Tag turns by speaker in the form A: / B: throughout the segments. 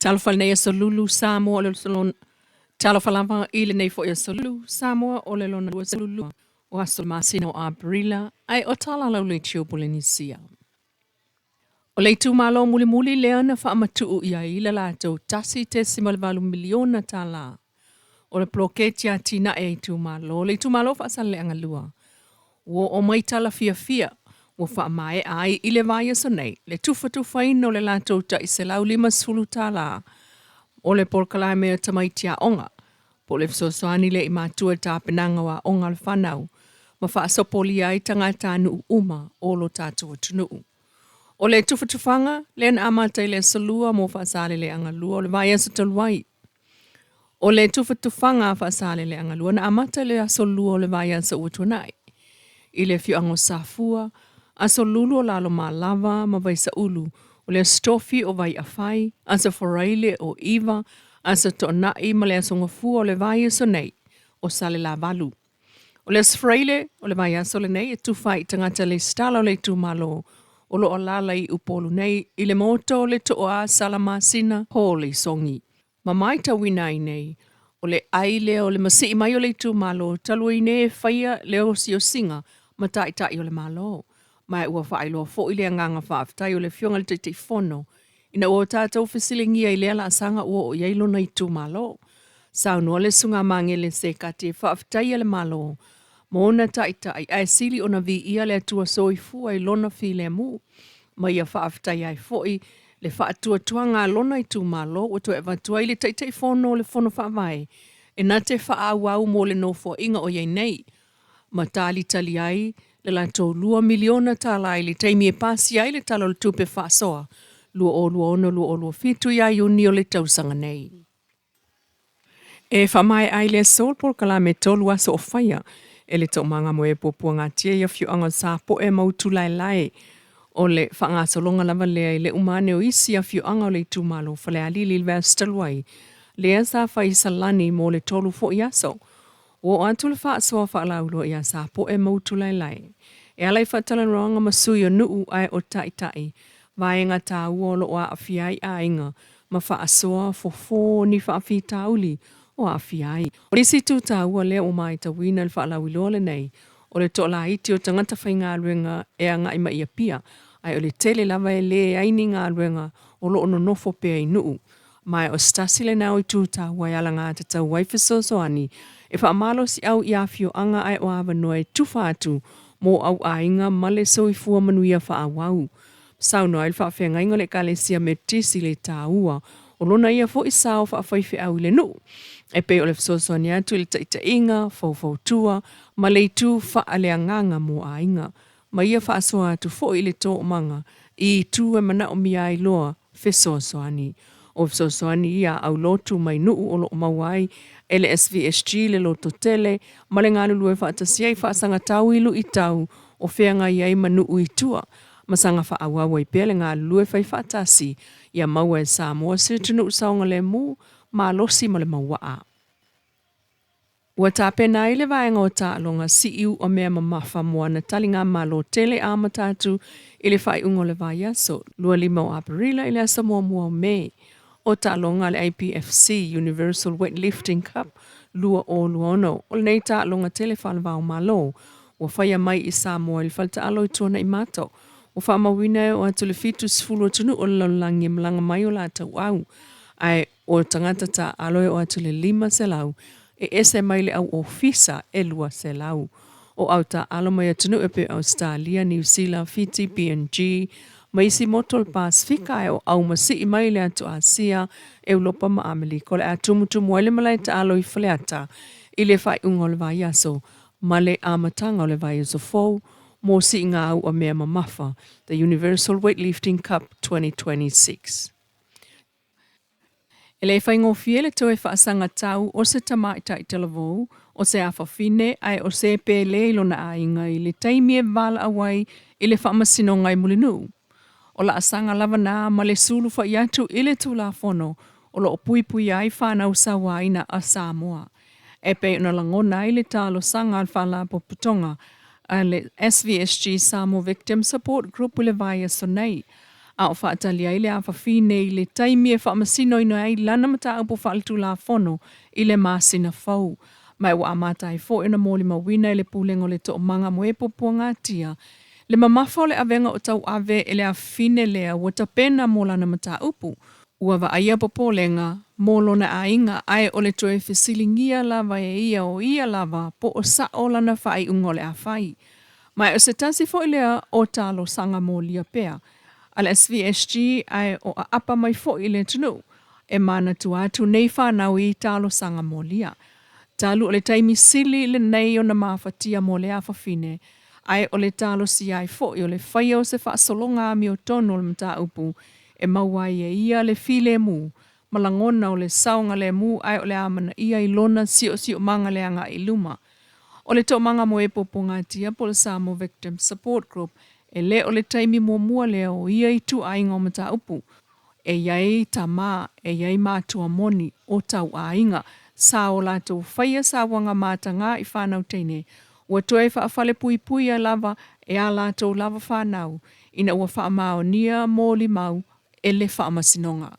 A: Talofa i lenei aso lulu Samoa o le lona Talofa lava i lenei foi aso lulu Samoa o le lona 22 o aso masina o Aperila ae o tala lau le tio Polenisia. O le itumalo mulimuli lea na faamatuu i ai le latou $1.8 miliona tala o le poloketi atinae a itumalo, le itumalo Faasaleleaga 2, ua oo mai tala fiafia ua faamaea ai i le vaiaso nei le tufatufaina o le latou tai $150 o le polokalame o tamaiti aoga po o le fesoasoani lea i matua i le tapenaga o aoga a le fanau ma faasopolia ai tagatanuu uma o lo tatou atunuu. O le tufatufaga lea na amata i le aso Lua mo Faasaleleaga 2 o le vaiaso talu ai. O le tufatufaga a Faasaleleaga 2 na amata i le aso Lua o le vaiaso ua tuanai i le afioaga o Safua, aso Lulu o Lalomalava ma Vaisaulu, o le aso Tofi o Vaiafai, aso Faraile o Iva, aso Toonai ma le aso Gafua o le vaiaso nei o Salelavalu. O le aso Faraile o le vaiaso lenei e tufa ai i tagata lesitala o le itumalo o lo o alaala i Upolu nei i le maota o le Tooa Salamasina Hall i Sogi. Ma matauina ai nei, o le ai lea o le masii mai o le itumalo talu ai nei e faia le osiosiga ma taitai o le Malo. Ma ua faailoa foi le agaga faafetai o le Afioga i le Taitaifono ina ua tatou fesiligia i lea laasaga ua oo i ai lona itumalo. Saunoa le Susuga Magele Sekati e faafetaia le Malo ma ona taitai ae sili ona viia le Atua soifua i lona filemu ma ia faafetaia ai foi le faatuatuaga a lona itumalo ua toe avatu ai le Taitaifono o le Fono Faavae e na te faaauau mo le nofoaiga o i ai nei ma talitali ai le latou $2 miliona i le taimi e pasia ai le Tala o le Tupe Faasoa 2026/2027 ia Iuni o le tausaga nei. E faamaea ai le aso le polokalame tolu aso o faia e le Toomaga mo e Puapuagatia i afioaga o Sapoe ma Utulaelae. O le faagasologa lava lea i le uma ane o isi afioaga o le itumalo Falealili i le vaiaso talu ai, lea sa fai i Salani mo le tolu foi aso. Ua oo atu le faasoa faalauiloa ia Sapoe ma Utulaelae e ala i faatalanoaga ma sui o nuu ae o taitai vaega taua o lo o aafia ai aiga ma faasoa fofo ni faafitauli o aafia ai. O le isi itu taua lea ua matauina i le faalauiloa lenei, o le toalaiti o tagata faigaluega e agai mai i Apia, ae o le tele lava e leai ni galuega o lo o nonofo pea i nuu. Ma o se tasi lena o itu taua e alagatatau ai fesoasoani e faamalosiau i afioaga ae o avanoa e tufa atu mo au aiga ma le soifua manuia faaauau. Saunoa ai le faafeagaiga o le Ekalesia Metotisi i le taua o lona ia foi sao faafaifeau i le nuu, e pei o le fesoasoani atu i le taitaiga, faufautua ma le itu faaleagaga mo aiga, ma ia faasoa atu foi i le toomaga i itu e manaomia ai loa fesoasoani. O fesoasoani ia aulotu mai nuu o lo o maua ai e le SVSG le lototele ma le galulue faatasi ai faasagatau i luitau o feagai ai ma nuu i tua ma saga faaauau ai pea le galulue fai faatasi ia maua e Samoa se atunuu saogalemu, malosi ma le mauaa. Ua tapena ai le vaega o taaloga siu o mea mamafa mo ana taligamalo tele amata atu i le faaiuga o le vaiaso 25 o Aperila i le aso muamua o Me. O taaloga a le IPFC Universal Weightlifting Cup 2026, o lenei taaloga tele faale-va-o-Malo ua faia mai i Samoa i le faletaalo i Tuanaimato. Ua faamauina e oo atu i le 70 atunuu o le lalolagi e malaga mai o latou au, ae o tagata taaalo e oo atu i le 500 e ese mai le au ofisa e 200. O au taaalo mai atunuu e pei o Ausetalia, Niu Sila, Fiti, PNG, ma isi motu o le Pasefika ae o au masii mai le atu Asia, Eulopa ma Amelika. O le a tumutumu ai le malae taalo i Faleata i le faaiuga o le vaiaso ma le amataga o le vaiaso fou mo siiga au a mea mamafa, The Universal Weightlifting Cup 2026. E le faigofie le toe faasagatau o se tamaitai talavou, o se afafine ae o se pele i lona aiga i le taimi e valaau ai i le faamasinoga i Mulinuu. O laasaga lava na ma le sulufai atu i le Tulafono o lo o puipuia ai fanau sauaina a Samoa. E pei ona lagona ai le talosaga a le Faalapotopotoga a le SVSG Samoa Victim Support Group i le vaiaso nei. A o faatali ai le afafine i le taimi e faamasinoina ai lana mataupu faaletulafono i le masina fou. Ma ua amata ai foi ona molimauina e le Pulega o le Toomaga mo e Puapuagatia le mamafa o le avega o tauave e le afafine lea ua tapena mo lana mataupu. Ua vaaia popolega mo lona aiga ae o le toe fesiligia lava e ia o ia lava po o sao lana faaiuga o le a fai. Ma o se tasi foi lea o talosaga molia pea a le SVSG ae o aapa mai foi i le atunuu e manatua atu nei whanau i talosaga molia. Talu o le taimi sili lenei ona mafatia mo le afafine, ae o le talosia ai foi o le faia o se faasologa amiotonu o le mataupu e maua ai e ia le filemu ma lagona o le saogalemu ae o le amanaia i lona siosiomaga le agai i luma. O le Toomaga mo e Puapuagatia po o le Samoa Victim Support Group e le o le taimi muamua lea o ia ituaiga o mataupu. E i ai tama, e i ai matua moni o tauaiga sa o latou faia sauaga mataga i fanau teine ua toe faafalepuipuia lava e a latou lava fanau ina ua faamaonia molimau e le faamasinoga.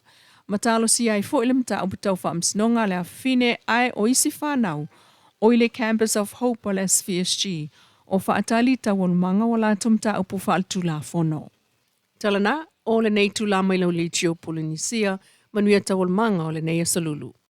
A: Ma talosia ai foi le mataupu tau faamasinoga a le afafine ae o isi fanau o i le Campus of Hope a le SVSG o faatali taualumaga o latou mataupu faaletulafono. Tala na o lenei itula mai Leitio Polenisia, manuia taualumaga o lenei aso Lulu.